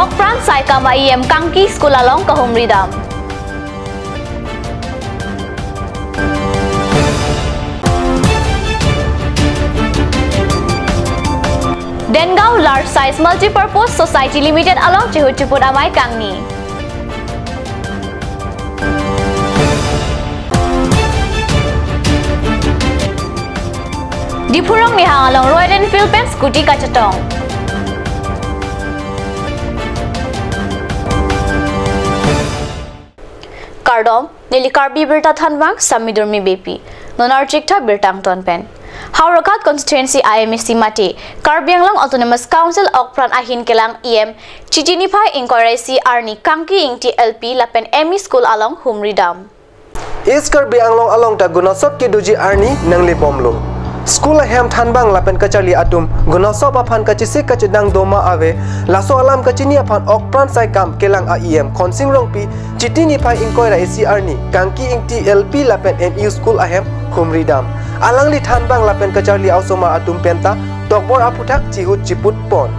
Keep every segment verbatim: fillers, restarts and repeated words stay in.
Okpran Saikam a-E M Kangki School along kahumri dam. Dengaon Large Size Multipurpose Society Limited along chihut chiput amei kangni. Diphu Rongnihang along Royal Enfield pen scooty kachetong. Kardom, neli Karbi Birta thanbang Sami Durmi Beypi. Non archik tha birta angton pen. Howraghat constituency a-M A C mate Karbi Anglong Autonomous Council Okpran ahin kelang E M Chiti niphai ingkoi ra isi arni Kangki Ingti L P lapen M E School along humri dam. East Karbi Anglong along ta gunosop kedoji arni nanglebomlo. School ahem thanbang lapen kacharli atum gunosop aphan kachesik kachedang doma ave, laso alam kachini aphan Okpran Saikam kelang a-E M Khonsing Rongpi Chiti niphai ingkoi ra isi arni Kangki Ingti L P lapen M E School ahem humri dam. Alangli thanbang lapen kacharli a-osomar atum penta tokbor aphuthak chihut chiput pon.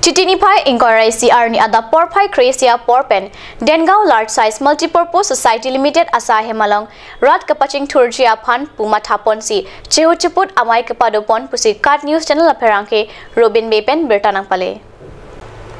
Chiti niphai ingkoi ra isi arni adap porphai kre-isi apor pen Dengaon Large Size Multipurpose Society Limited asai hem along rat kapachingthurji aphan pu mathaponsi chihut chiput amei kepadopon pusi KAT News Channel apherangke Robin Bey pen birta nangpale.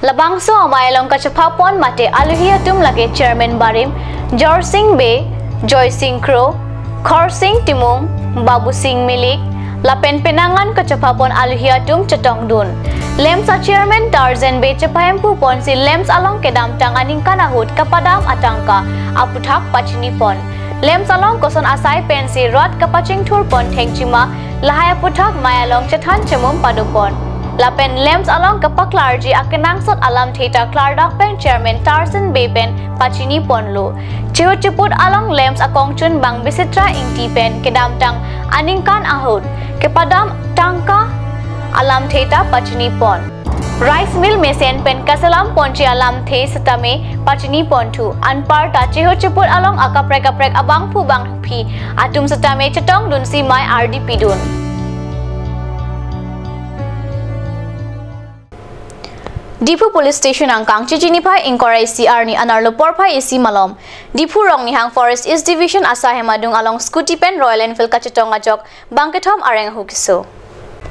Labangso amei along kachephapon mate alohi atum lake Chairman barim Jorsing Bey, Joysing Kro, Khorsing Timung, Babusing Milik, lapen penang an kachephapon alohi atum chetongdun. LAMPS a-Chairman Tarzan Bey chephahemphuponsi LAMPS along kedamtang aningkan ahut kapadam atangka aphuthak pachinipon. LAMPS along koson asai pensi rat kapachingthurpon thengchima lahai aphuthak mei along chethan chemum padopon. Lapen LAMPS along kapaklarji akenangsot alamthe ta klardak pen Chairman Tarzan Bey pen pachiniponlo. Chihut chiput along LAMPS akongchun bang Bisitra Ingti pen kedamtang aningkan ahut kepadam tangka alamthe ta pachinipon. Rice mill mesen pen kaselamponji alamthe setame pachiniponthu. Anparta chihut chiput along akaprek kaprek abangphu bangphi atum setame chetongdunsi mei ardipidun. Diphu Police Station angkang Chiti niphai ingkoi ra isi arni anerlo porphai isi malom Diphu Rongnihang Forest East Division asai hem adung along scooty pen Royal Enfield kachetong ajok bangkethom areng ahu keso.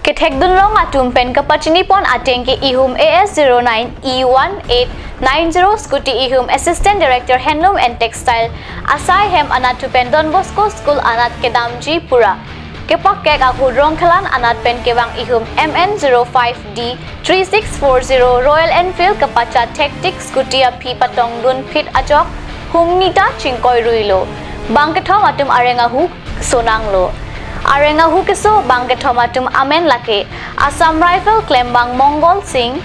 Kethekdunlong atum pen kapachinipon ateng ke ihum A S zero nine E one eight nine zero scooty ihum Assistant Director Handloom and Textile asai hem anat thu pen Don Bosco School anat kedamji pura. Kepakek ahut Rongkhelan anat pen kevang ihum M N zero five D three six four zero Royal Enfield kepachat thektik scooty aphi patongdunphit ajok humni ta chingkoiruilo. Bangkethom atum areng ahu sonanglo. Areng ahu keso bangkethom atum amen lake Assam Rifle klembang Mongol Singh,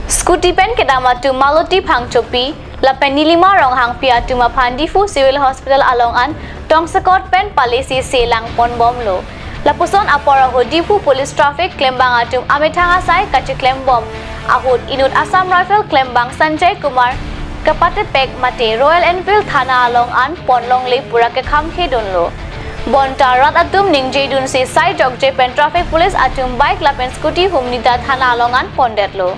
scooty pen kedam atum Maloti Phangchopi, lapen Nilima Ronghangpi atum aphan Diphu Civil Hospital along an tongsekot pen palesi se langponbomlo. Lapuson apor ahut Diphu Police Traffic klembang atum amethang asai kachiklembom ahut inut Assam Rifle klembang Sanjay Kumar kapatepek mate Royal Enfield thana along an ponlongle pura kekhangkhedunlo. Bonta rat atum ningjedunsi sai jokje pen traffic police atum bike lapen scooty humni ta thana along an pondetlo.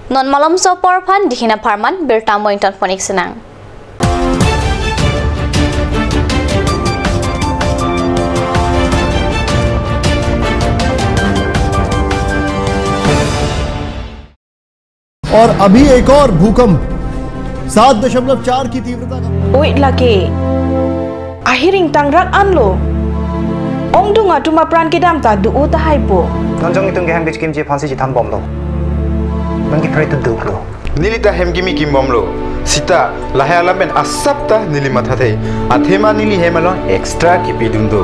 Non malomso apor aphan dihin apharman birta mo ingtonpon-ik sinang. और अभी एक और भूकंप सात दशमलव चार की तीव्रता का। Wait lake. Ahiring tangrak anlo. Ongdung atum apran kedam ta do-o tahai po. Non jong itum ke hem kechikimji aphansi chethanbomlo. Non kepre tu duklo. Neli ta hem kimi kimbomlo. Sita, lahai alam pen asap ta neli mathathe. Athema neli hem along extra kipidun do.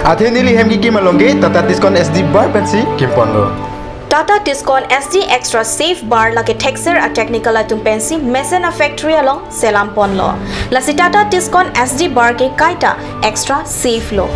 Athe neli hem kikim along ke Tata Tiscon S D bar pensi kimponlo. Tata Tiscon S D Extra Safe Bar lake thekser a-technical atum pensi mesen a-factory along selamponlo. Lasi Tata Tiscon S D bar ke kaita extra safe lo.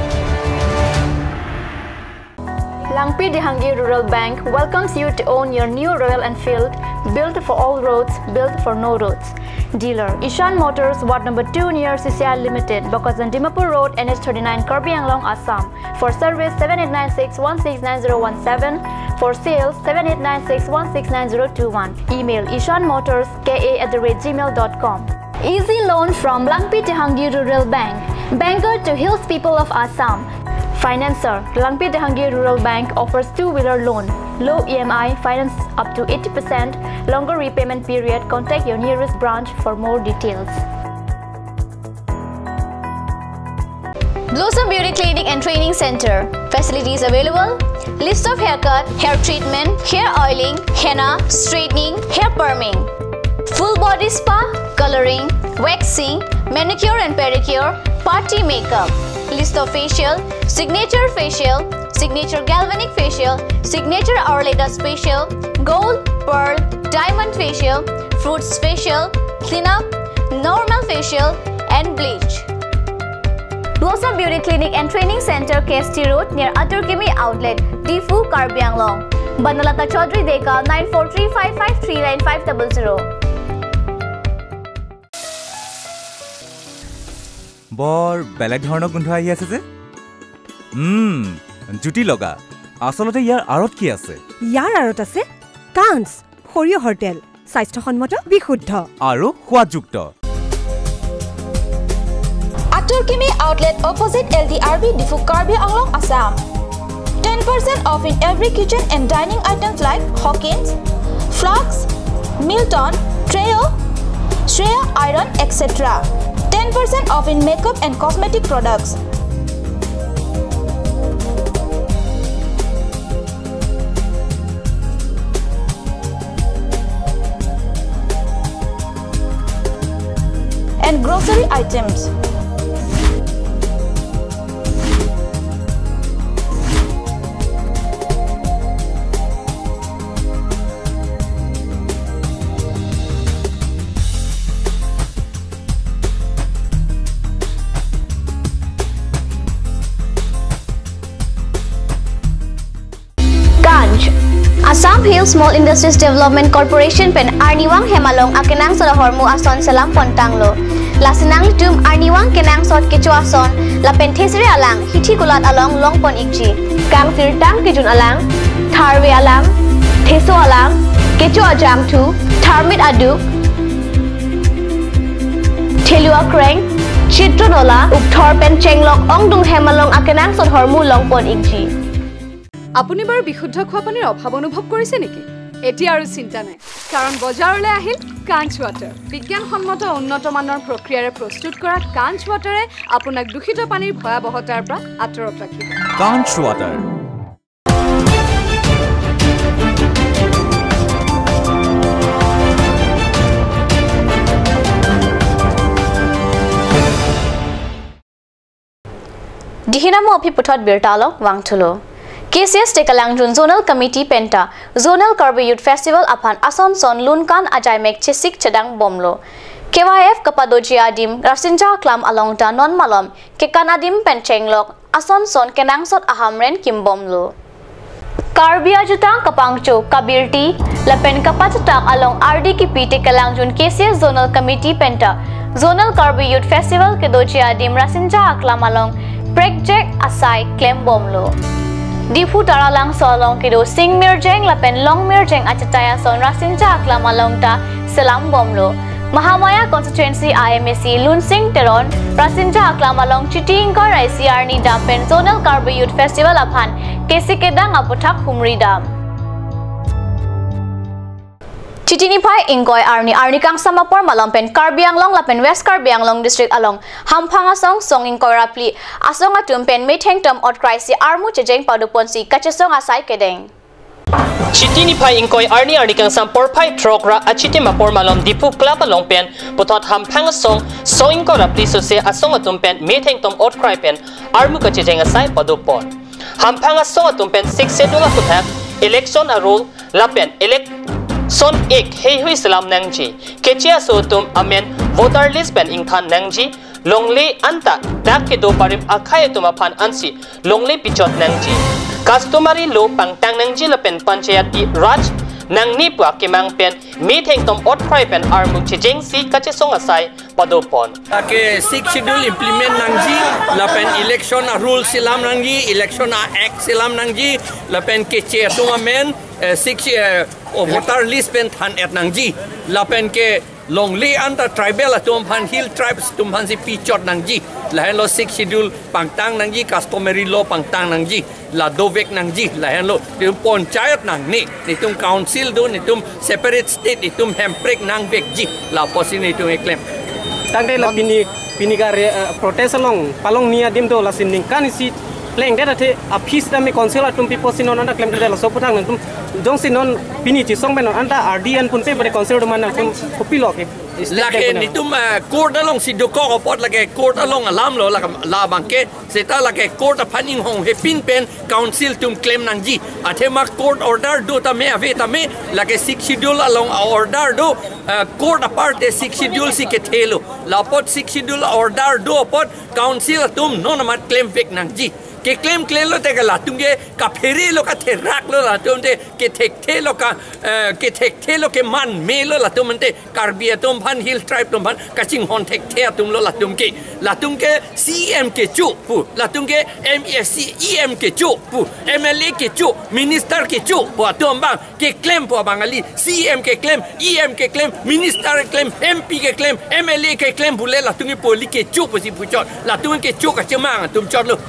Langpi Dehangi Rural Bank welcomes you to own your new Royal Enfield, built for all roads, built for no roads. Dealer, Ishan Motors, Ward number two near C C I Limited, Bokajan Dimapur Road, N H thirty-nine, Karbi Anglong, Assam. For service, seven eight nine six one six nine zero one seven. For sales, seven eight nine six one six nine zero two one. Email ishan motors K A at the rate gmail dot com. Easy loan from Langpi Tehangi Rural Bank. Banker to Hills People of Assam. Financer, Langpi Tehangi Rural Bank offers two-wheeler loan, low E M I, finance up to eighty percent, longer repayment period. Contact your nearest branch for more details. Blossom Beauty Clinic and Training Center. Facilities available: list of haircut, hair treatment, hair oiling, henna, straightening, hair perming, full body spa, coloring, waxing, manicure and pedicure, party makeup, list of facial, signature facial, signature galvanic facial, signature hourly facial, gold, pearl, diamond facial, fruits facial, cleanup, normal facial, and bleach. Blossom Beauty Clinic and Training Center, K S T Road, near Atur Kimi Outlet, Diphu, Karbi Anglong. Banalata Chaudhary Deka, nine four three five five three nine five double zero. বৰ বেলেগ ধৰণৰ গোন্ধ আহি আছে যে। উম, জুতি লগা। আচলতে ইয়াৰ আঁৰত কি আছে? ইয়াৰ আঁৰত আছে কাঞ্চ, সৰিয়হৰ তেল, স্বাস্থ্যসন্মত, বিশুদ্ধ। আৰু সোৱাদযুক্ত। Atur Kimi Outlet, opposite L D R B, Diphu, Karbi Anglong, Assam. Ten percent off in every kitchen and dining items like Hawkins, Flux, Milton, Trio, Shreya Iron, et cetera. Ten percent off in makeup and cosmetic products. And grocery items. Kanch. Assam Hill Small Industries Development Corporation pen arnivang hem along akenangsot ahormu ason selam pontanglo. Lasi nanglitum arnivang kenangsot kecho ason lapen thesere alang hithi kulat along longpon ikji. Kangsirtang kejun alang, tharve alang, theso alang, kecho ajangthu, tharmit aduk, thelu akreng, chitron ola, ukthor pen chenglok ongdung hem along akenangsot ahormu longpon ikji. আপুনি বাৰু বিশুদ্ধ খোৱা পানীৰ অভাৱ অনুভৱ কৰিছে নেকি? এতিয়া আৰু চিন্তা নাই, কাৰণ বজাৰলৈ আহিল কাঞ্চ ৱাটাৰ। বিজ্ঞানসন্মত উন্নত মানৰ প্ৰক্ৰিয়াৰে প্ৰস্তুত কৰা কাঞ্চ ৱাটাৰে আপোনাক দূষিত পানীৰ ভয়াৱহতাৰ পৰা আঁতৰত ৰাখিব। কাঞ্চ water. Dihinamo aphi puthot birta along vangthulo. K C S Tekalangjun Zonal Committee penta Zonal Karbi Youth Festival aphan ason son lunkan ajaimek chesik chedang bomlo. K Y F kapadoji adim Rasinja Aklam along ta non malom kekan adim pen chenglok ason son kenangsot ahamren kimbomlo. Karbi ajutang kapangcho, kabirti lapen kapachethak along ardi kipi Tekalangjun K C S Zonal Committee penta Zonal Karbi Youth Festival kedoji adim Rasinja Aklam along prekjek asai klembomlo. Diphu Taralangso along kedo sing mirjeng lapen long mirjeng achetai ason Rasinja Aklam along ta selambomlo. Mahamaya Constituency a MAC Lunsing Teron Rasinja Aklam along Chiti ingkoi ra isi arni dam pen Zonal Karbi Youth Festival aphan kesi kedang aputhak humri dam. Chiti niphai ingkoi arni arni kangsam apor malom pen Karbi Anglong lapen West Karbi Anglong District along Hamphang asong song ingkoi ra phli asong atum pen methengtom otkrai si armu chejeng padoponsi kachesong asai kedeng. Chiti niphai ingkoi arni arni kangsam porphai throk ra achitim apor malom Diphu Club along pen puthot Hamphang asong song ingkoi ra phli sose asong atum pen methengtom otkrai pen armu kachejeng asai padopon. Hamphang asong atum pen Sixth Schedule aputhak Election a Rule lapen Election Act heihui selam nangji. Keche aso atum amen voter list pen ingthan nangji. Longle anta dak kedo parim akhei atum aphan ansi longle pichot nangji. Customary law pangtang nangji lapen Panchayati Raj nangne pu akemang pen methengtom otkrai pen armu chejengsi kachesong asai padopon. Lake Sixth Schedule implement nangji, lapen election a rule selam nangji, election a act selam nangji, lapen keche atum amen, eh, six, eh, o voter list pen than-et nangji, lapen ke longle anta tribal atum aphan, hill tribes atum aphan si pichot nangji. Lahenlo Sixth Schedule pangtang nangji, customary law pangtang nangji, la dovek nangji. Lahenlo, netum panchayat nangne, netum council do, netum separate state, netum hemprek nangvekji, lapusi netum keklem. Tangte la pini, pini ka re-, eh, protest along, palong ni adim do, lasi ningkan isi plengdet athe, aphi sitame council atum pipo si non anta klemkledet, laso aphuthak nangtum, jongsi non pini chisong pen non anta R D N pun pe pada council atum nangtum kopilo ke? Lake netum, eh, court along si dokok apot lake court along alam lo lake, labang ke seta lake court aphan inghong hepin pen council atum klem nangji. Athema court order do tame ave tame, lake Sixth Schedule along a order do, eh, court aparte Sixth Schedule si kethelo. Lapot Sixth Schedule order do apot council atum non amat klemvek nangji. Keklem klemlo te ke latum ke kaphere lo, katherak lo, latum te kethekthe lo, ka, eh, kethekthe lo, keman me lo, latum ante Karbi atum aphan, hill tribe atum aphan kachinghon thekthe atum lo latum ke. Latum ke C M kecho pu, latum ke M S C, E M kecho pu, M L A kecho, minister kecho pu atum abang, keklem pu abang kali, C M keklem, E M keklem, minister keklem, M P keklem, M L A keklem pule latum ke poli kecho pusi puchot, latum kecho kachemang atum chotlo.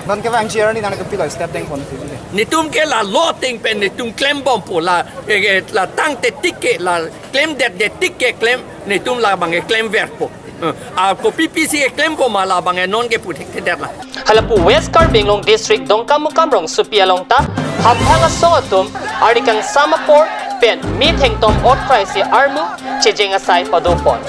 Non kevangji arni nang kopilo step dengpon puji le? Netum ke la law ateng pen netum klembompo, la, eh, eh, la tangte tik ke, la klemdetdet tik ke klem, netum labang ke klemverpo. Eh, a kopi pisi keklem ko ma labang ke non ke puthekthedet la. Halapu West Karbi Anglong District Dongkamukam rongsopi along ta hamphang asong atum arni kangsam apor pen me thengtom otphraisi armu chejeng asai padopon.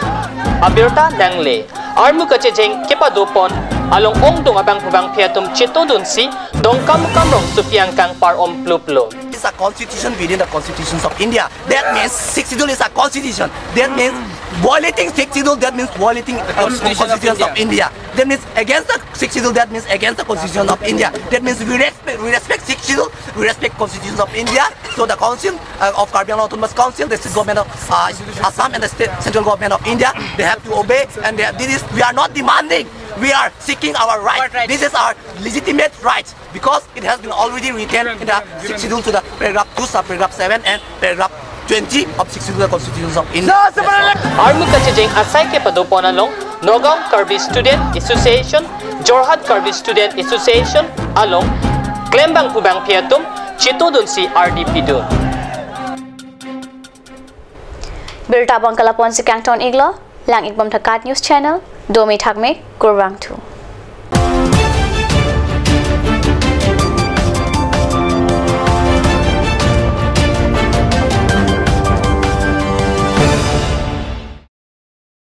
Abirta nangle. Armu kachejeng kepadopon along ongdung abangphu bangphi atum chetongdunsi Dongkamukam rongsopi angkang par-om pluplo. It's a constitution within the constitutions of India. That means Sixth Schedule is a constitution. That means violating Sixth Schedule, that means violating, uh, Constitution of Constitution of India. That means against the Sixth Schedule, that means against the Constitution of India. That means we respect, we respect Sixth Schedule, we respect Constitution of India. So the Council, uh, of Karbi Anglong Autonomous Council, the state government of, uh, Assam and the state, central government of India, they have to obey, and they have, this is, we are not demanding, we are seeking our right. What right? This is our legitimate right, because it has been already written in the Sixth Schedule to the paragraph two, subparagraph seven and paragraph twenty of Sixth Schedule of the Constitution of India. Armu kachejeng asai kepadopon along Nagaon Karbi Student Association, Jorhat Karbi Student Association along klembangphu bangphi atum chetongdunsi ardi pidun. Birta abang ke lapu-ansi kangton-iklo, lang-ikbom tha KAT News Channel, domi thakme, kurvangthu.